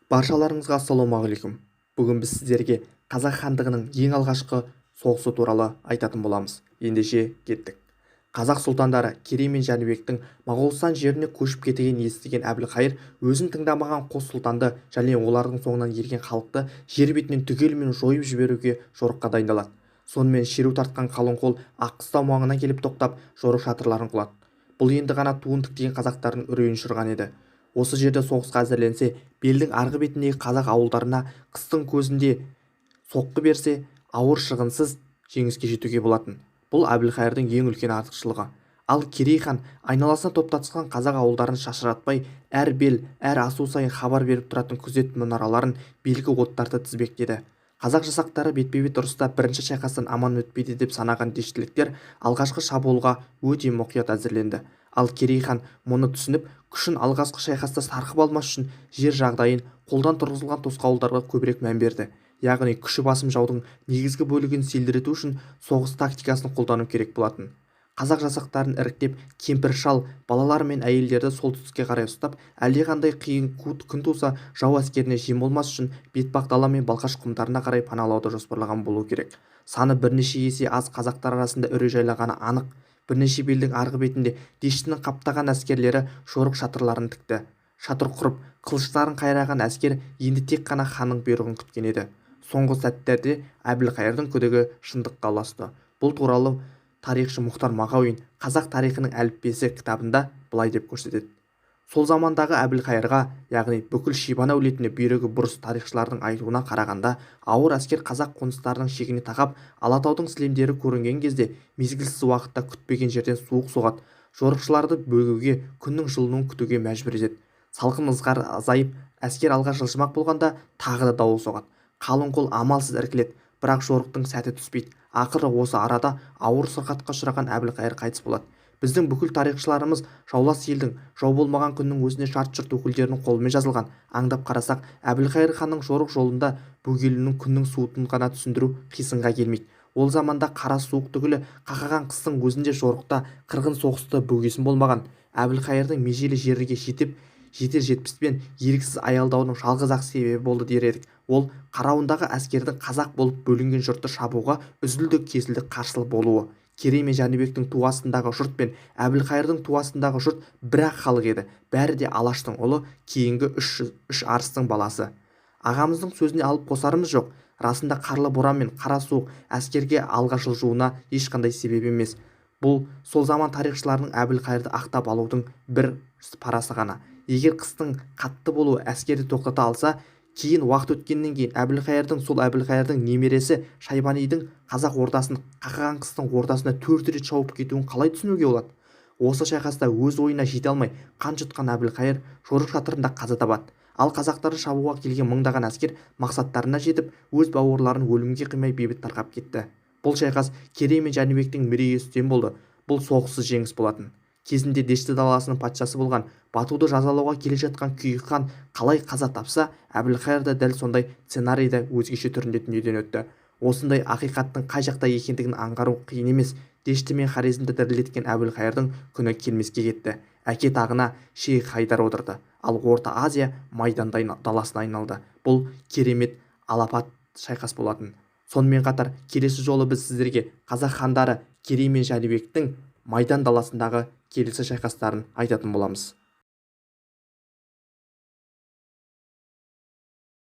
Баршаларыңызға ассалаумағалейкум. Бүгін біз сіздерге Қазақ хандығының ең алғашқы соғысы туралы айтатын боламыз. Ендеше кеттік. Қазақ сұлтандары Керей мен Жәнібектің Моғолстан жеріне көшіп кеткенін естіген Әбілқайыр өзін тыңдамаған қос сұлтанды және олардың соңынан ерген халықты жер бетінен түгелімен жойып жіберуге жорыққа дайындалады. Сонымен шеру тартқан қалың қол Аққыстау маңына келіп тоқтап, жорық шатырларын құлады. Бұл енді ғана туын тіктеген қазақтардың үрейін ұшырған еді. Осы жерде соғысқа әзірленсе, белдің арғы бетіндегі қазақ ауылдарына қыстың көзінде соққы берсе, ауыр шығынсыз жеңіске жетуге болатын. Бұл Әбілқайырдың ең үлкен артықшылығы. Ал Керей хан айналасына топтасқан қазақ ауылдарын шашыратпай, әр бел, әр асу сайын хабар беріп тұратын күзет мұнараларын, белгі оттарды тізбектеді. Қазақ жасақтары бетпе-бет ұрыста бірінші шайқастан аман өтпейді деп санаған дештіліктер алғашқы шабуылға өте мұқият әзірленді. Ал Керей хан мұны түсініп, күшін алғашқы шайқаста сарқып алмас үшін жер жағдайын, қолдан тұрғызылған тосқауылдарға көбірек мән берді. Яғни күші басым жаудың негізгі бөлігін селдірету үшін соғыс тактикасын қолдану керек болатын. Қазақ жасақтарын іріктеп, кемпір-шал, балалар мен әйелдерді солтүстікке қарай ұстап, әлдеқандай қиын күн туса, жау әскеріне жем болмас үшін Бетпақ дала мен Балқаш құмдарына қарай паналауды жоспарлаған болу керек. Саны бірнеше есе аз қазақтар арасында үрей жайлағаны анық. Бірнеше белдің арғы бетінде Дештінің қаптаған әскерлері жорық шатырларын тікті. Шатыр құрып, қылыштарын қайраған әскер енді тек қана ханның бұйрығын күткен еді. Соңғы сәттерде Әбілқайырдың күдігі шындыққа ұласты. Бұл туралы тарихшы Мұхтар Мағауин «Қазақ тарихының әліппесі» кітабында былай деп көрсетеді. Сол замандағы Әбілқайырға, яғни бүкіл Шибан әулетіне бүйрегі бұрыс тарихшылардың айтуына қарағанда, ауыр әскер қазақ қоныстарының шегіне тақап, Алатаудың сілемдері көрінген кезде мезгілсіз уақытта күтпеген жерден суық соғады. Жорықшыларды бөгуге, күннің жылынуын күтуге мәжбүр етеді. Салқын ызғар азайып, әскер алға жылжымақ болғанда тағы да дауыл соғады. Қалың қол амалсыз іркіледі, бірақ жорықтың сәті түспейді. Ақыры осы арада ауыр сырқатқа ұшыраған Әбілқайыр қайтыс болады. Біздің бүкіл тарихшыларымыз жаулас елдің, жау болмаған күннің өзінде жарт жұрт өкілдерінің қолымен жазылған. Аңдап қарасақ, Әбілқайыр ханның жорық жолында бөгелуінің күннің суытын ғана түсіндіру қисынға келмейді. Ол заманда қара суық түгілі қақаған қыстың өзінде жорықта қырғын соғысты бөгесін болмаған. Әбілқайырдың межелі жерге жетіп, жетер жетпіспен еріксіз аялдауының жалғыз-ақ себебі болды дер едік. Ол қарауындағы әскердің қазақ болып бөлінген жұртты шабуға үзілді-кесілді қарсылы болуы. Керей мен Жәнібектің ту астындағы жұрт пен Әбілқайырдың ту астындағы жұрт бір-ақ халық еді. Бәрі де Алаштың ұлы, кейінгі үш арыстың баласы. Ағамыздың сөзіне алып қосарымыз жоқ. Расында қарлы боран мен қара суық әскерге алға жылжуына ешқандай себеп емес. Бұл сол заман тарихшыларының Әбілқайырды ақтап алудың бір парасы ғана. Егер қыстың қатты болуы әскерді тоқтата алса, кейін уақыт өткеннен кейін Әбілқайырдың сол Әбілқайырдың немересі Шайбанидің қазақ ордасын қақаған қыстың ортасында 4 рет шауып кетуін қалай түсінуге болады? Осы шайқаста өз ойына жете алмай қан жұтқан Әбілқайыр жорық шатырында қаза табады. Ал қазақтарды шабуға келген мыңдаған әскер мақсаттарына жетіп, өз бауырларын өлімге қимай бейбіт тарқап кетті. Бұл шайқас Керей мен Жәнібектің мерейі үстем болды. Бұл соғыссыз жеңіс болатын. Кезінде Дешті даласының патшасы болған Батуды жазалауға келе жатқан Күйік хан қалай қаза тапса, Әбілқайыр да дәл сондай сценарийда өзгеше түрінде дүниеден өтті. Осындай ақиқаттың қай жақта екендігін аңғару қиын емес. Дешті мен Хорезмді дірілдеткен Әбілқайырдың күні келмеске кетті. Әке тағына Шейх Хайдар отырды. Ал Орта Азия майдан даласына айналды. Бұл керемет алапат шайқас болатын. Сонымен қатар келесі жолы біз сіздерге қазақ хандары Керей мен Жәнібектің майдан даласындағы келесі шайқастарын айтатын боламыз.